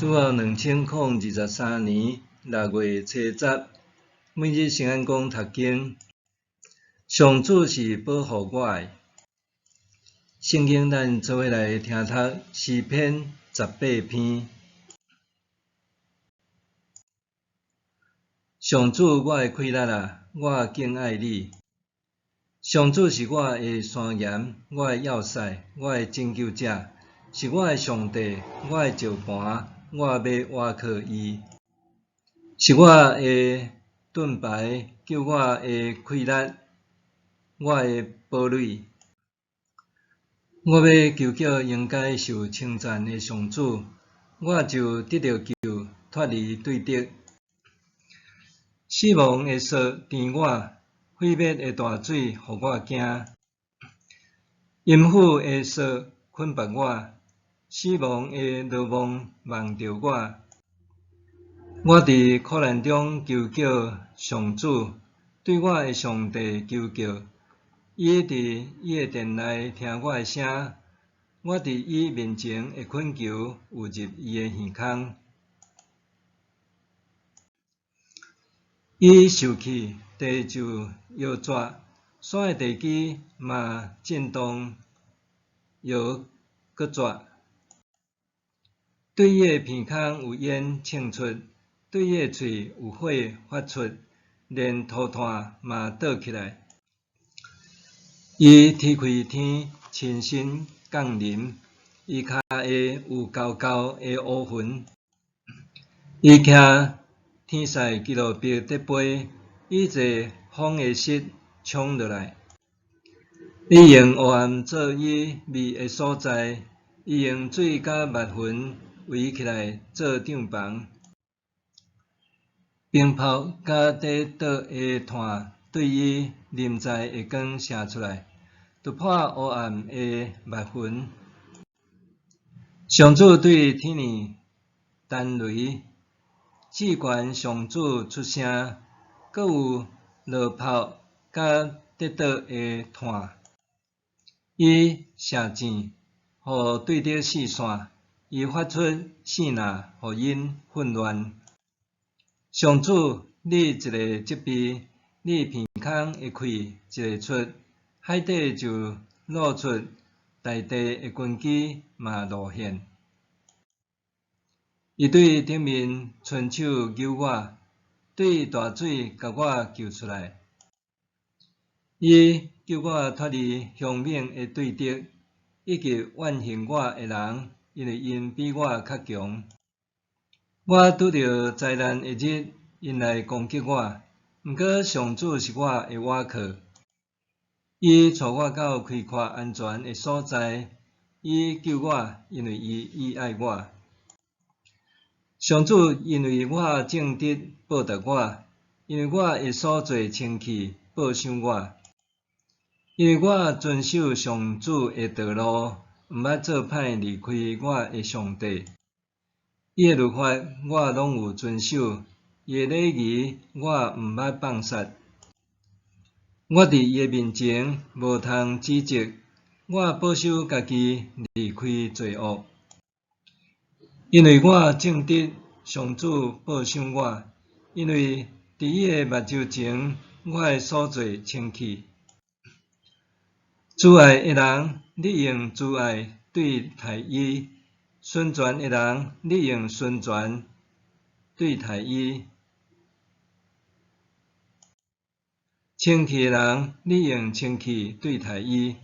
主後2023年6月初十，每日聖安講讀經。上主是保護我的。聖經咱做伙來聽讀詩篇18篇。上主，我的氣力啊，我敬愛你。上主是我的山岩，我的要塞，我的拯救者，是我的上帝，我的石磐，我欲倚靠伊。是我的盾牌，救我的氣力，我的堡壘。我欲求叫應該受稱讚的上主，我就得著救，脫離對敵。死亡的索纏我，毀滅的大水予我驚。陰府的索捆縛我，死亡的羅網網著我。我佇苦難中求叫上主，對我的上帝求叫，伊佇伊的殿內聽我的聲，我佇伊面前的懇求有入伊的耳空。伊受氣，地就搖逝，山的地基嘛震動搖閣逝。對伊的鼻孔有煙衝出，對伊的喙有火發出，連塗炭嘛倒起來。伊踢開天，親身降臨，伊跤下有厚厚的烏雲。伊徛天使基路伯佇飛，伊坐風的室衝落來。伊用黑暗做伊覕的所在，伊用水佮密雲圍起來做帳篷。冰雹佮佇倒的炭對伊臨在的光射出來，突破黑暗的密雲。上主對天爾彈雷，至懸上主出聲，閣有落雹佮佇倒的炭。伊射箭，予對敵四散；伊發出爍爁，予𪜶混亂。上主，你一個責備，你鼻孔的氣一个出，海底就露出，大地的根基嘛露現。伊對頂面伸手救我，對大水共我救出來。伊救我脫離兇猛的對敵，以及怨恨我的人，因為𪜶比我較強。我拄著災難的日，𪜶來攻擊我，毋過上主是我的倚靠。伊帶我到開闊安全的所在，伊救我，因為伊喜愛我。上主因為我正直報答我，因為我的所做清氣報賞我。因為我遵守上主的道路，毋捌做歹離開我的上帝。伊的律法我攏有遵守，伊的禮儀我毋捌放殺。我佇伊的面前無通指責，我保守家己離開罪惡。因為我正直，上主報賞我；因為佇伊的目睭前，我的所做清氣。慈愛的人，你用慈愛對待伊；純全的人，你用純全對待伊；清氣的人，你用清氣對待伊；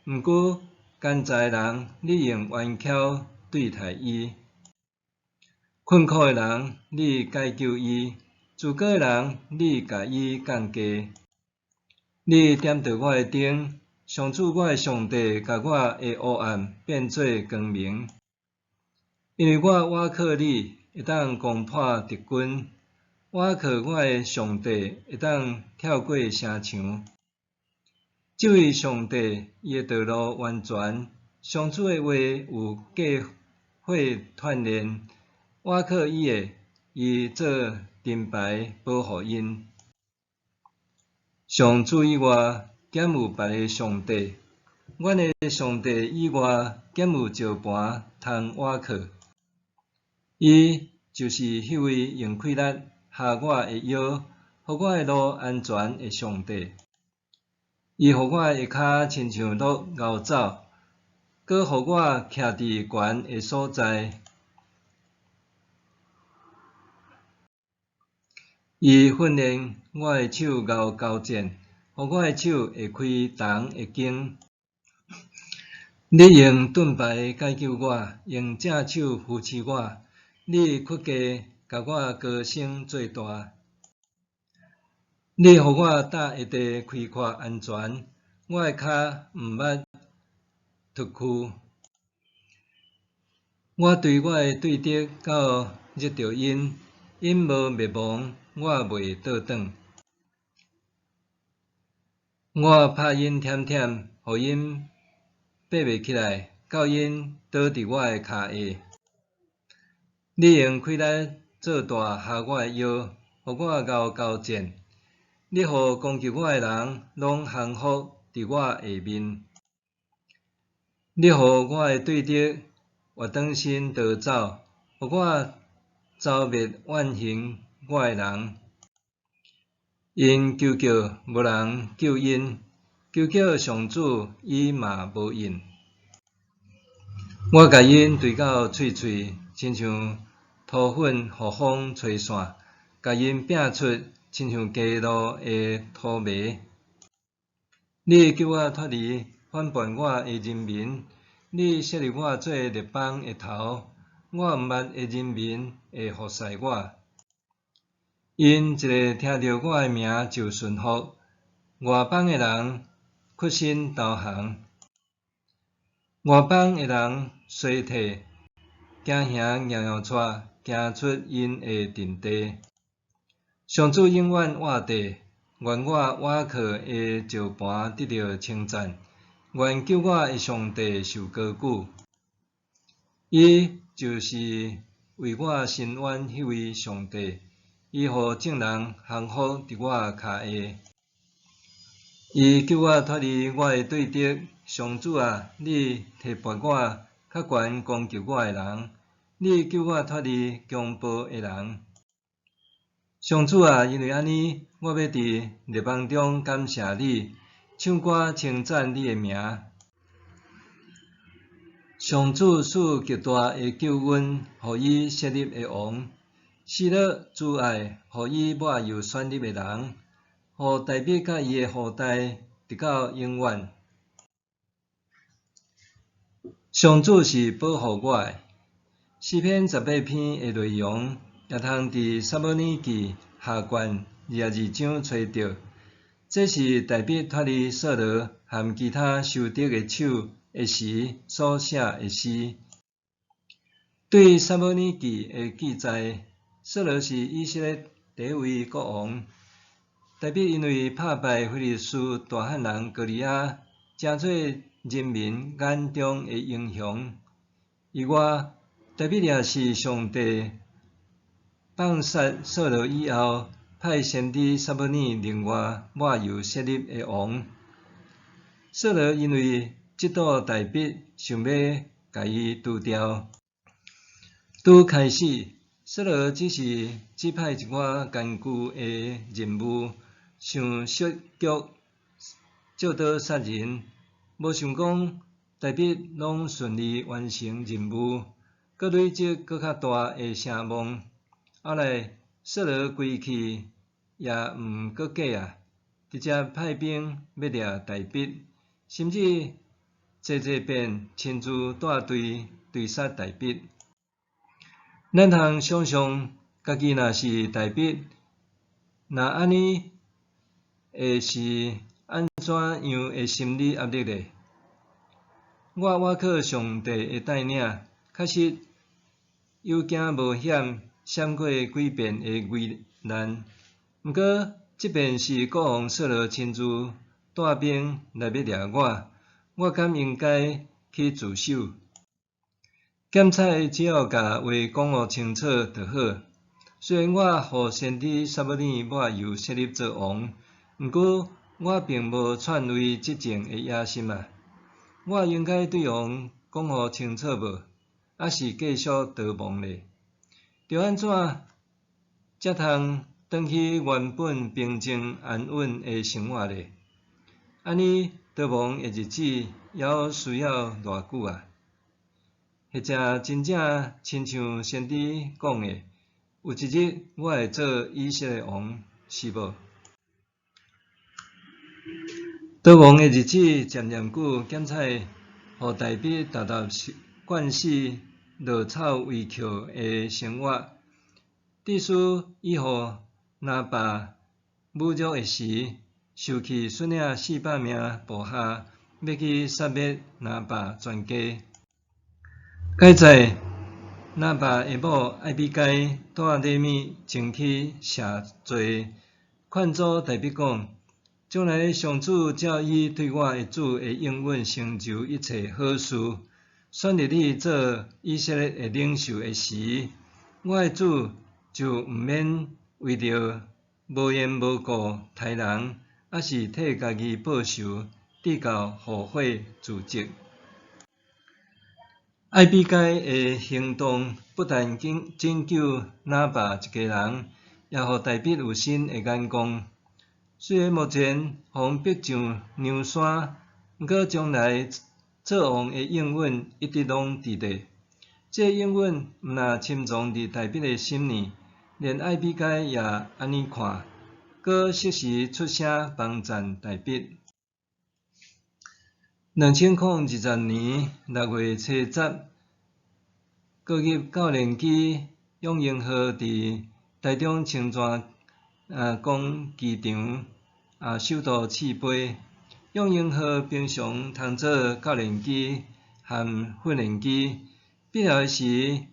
毋過奸詐的人，你用圓巧對待伊。困苦的人，你解救伊；自高的人，你共伊降低。你點著我的燈，上主我的上帝，共我的黑暗變做光明。因為我倚靠你，會當攻破敵軍；倚靠我的上帝，會當跳過城牆。這位上帝，伊的道路完全，上主的話有過火鍛鍊。倚靠伊的，伊做盾牌保護𪜶。上主以外，敢有別个上帝？阮的上帝以外，敢有石磐通倚靠？伊就是彼位用氣力合我的腰，予我的路安全的上帝。伊予我的跤親像鹿𠢕走，閣予我徛佇懸的所在。伊訓練我的手𠢕交戰，予我的手會開銅的弓。你用盾牌解救我，用正手扶持我。你屈膝共我高升做大。你予我踏的地開闊安全，我的跤毋捌脫屈。我對我的對敵到惹著𪜶，𪜶無滅亡，我袂倒轉。我拍𪜶忝忝，予𪜶爬袂起來，到𪜶倒佇我的跤下。你用氣力做大合我的腰，予我𠢕交戰。你予攻擊我的人攏降服佇我下面。你予我的對敵活轉身逃走，予我遭滅怨恨我的人。𪜶求叫無人救𪜶，求叫上主伊嘛無應。我共𪜶對到喙喙，親像塗粉予風吹散，共𪜶拚出，親像街路的塗糜。你救我脫離反叛我的人民，你設立我做列邦的頭，我毋捌的人民會服侍我。𪜶一个聽著我的名就順服，外邦的人屈身投降。外邦的人衰退，驚嚇搖搖掣，行出𪜶的陣地。上主永遠活地，願我倚靠的石磐得著稱讚，願救我的上帝受高舉。伊就是為我伸冤彼位上帝，伊予眾人降服佇我跤下。伊救我脫離我的對敵，上主啊，你提拔我，較懸攻擊我的人，你救我脫離強暴的人。上主啊，因為按呢，我欲佇列邦中感謝你，唱歌稱讚你的名。上主賜極大的救恩，予伊設立的王，喜樂慈愛，予伊抹油選立的人，予大衛佮伊的後代，直到永遠。上主是保護我的。詩篇18篇的內容，也通佇撒母耳記下卷22章揣著。這是大衛脫離掃羅和其他仇敵的手的時所寫的詩。對撒母耳記的記載，掃羅是以色列第一位國王。大衛因為拍敗非利士大漢人歌利亞，成做人民眼中的英雄。以外，大衛也是上帝放殺掃羅以後，派先知撒母耳另外抹油設立的王。掃羅因為嫉妒大衛，想欲共伊除掉。拄開始，掃羅只是指派一寡艱巨的任務，想設局借刀殺人，無想講大衛攏順利完成任務，閣累積閣較大的聲望。後來，掃羅歸去也毋閣假啊，直接派兵欲掠大衛，甚至濟濟遍親自帶隊追殺大衛。咱通想像，家己若是大衛，若按呢會是按怎樣的心理壓力呢？我倚靠上帝的帶領，確實有驚無險，閃過幾遍的危難。毋過，這遍是國王掃羅親自帶兵來欲掠我，我敢應該去自首？檢察只要共話講予清楚就好。雖然我予先知撒母耳抹油設立做王，毋過我並無篡位執政的野心啊！我應該對王講予清楚無？抑是繼續逃亡呢？著按怎才通轉去原本平靜安穩的生活咧？按呢逃亡的日子猶需要偌久啊？或者真正親像先知講的，有一日我會做以色列王，是無？逃亡的日子漸漸久，檢采予大衛沓沓慣死落草為寇的生活。致使伊予拿伯侮辱的時，受氣率領400名部下，欲去殺滅拿伯全家。佳哉，拿伯的某艾比該帶禮物前去謝罪，勸阻大衛講：將來上主照伊對我的主的應允成就一切好事，選立你做以色列的領袖的時，我的主就毋免為著無緣無故刣人，抑是替家己報仇，致到後悔自責。艾比該的行動不但拯救拿伯一家人，也予大衛有新的眼光。雖然目前予逼上梁山，毋過將來做王的應允一直攏佇咧。這個應允毋但深藏佇大衛的心裡，連艾比該也按呢看，閣適時出聲幫贊大衛。2020年6月初10，高級教練機勇鷹號佇台中清泉港機場首度試飛。勇鷹號平常通做教練機和訓練機，必要時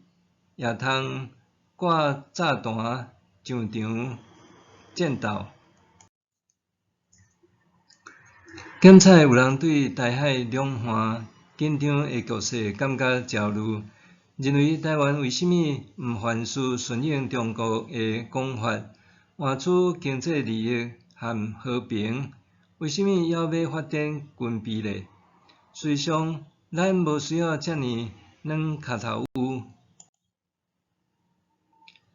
也通掛炸彈上場戰鬥。檢采有人對台海兩岸緊張的局勢感覺焦慮，認為台灣為啥物毋凡事順應中國的講法，換取經濟利益和和平，為啥物猶欲發展軍備咧？事實上，咱無需要遮爾軟跤頭趺。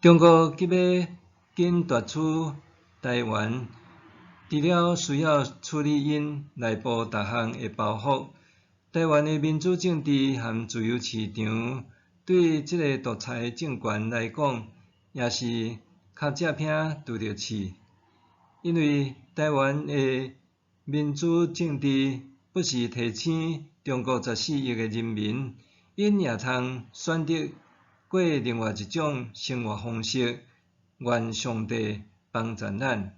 中國急欲緊奪取台灣，除了需要處理𪜶內部逐項的包袱，台灣的民主政治和自由市場，對這个獨裁政權來講，也是跤跡餅拄著刺。因為台灣的民主政治不時提醒中國14億的人民，𪜶也通選擇過另外一種生活方式，願上帝幫贊咱。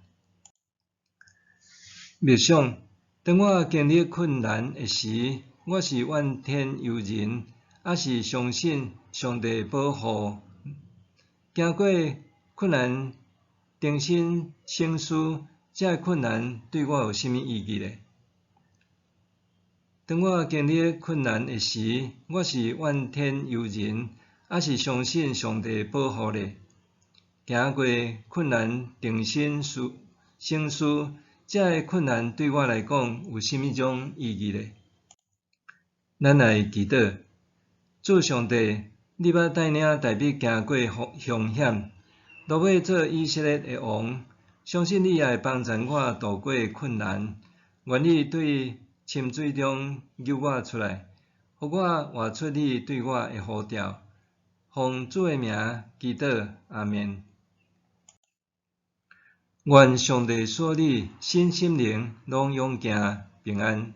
默想，當我經歷困難的時，我是怨天尤人，抑是相信上帝保護？經過困難，重新省思，這个困難對我有啥物意義咧？當我經歷困難的時，我是怨天尤人，抑是相信上帝保護咧？經過困難，重新思省思，這个困難對我來講有啥物種意義咧？咱來祈禱，主上帝，你捌帶領大衛行過凶險，落尾做以色列的王，相信你也會幫助我渡過困難。願你對深水中救我出來，予我活出你對我的呼召。奉主的名祈禱，阿們。願上帝賜你身心靈攏勇健平安。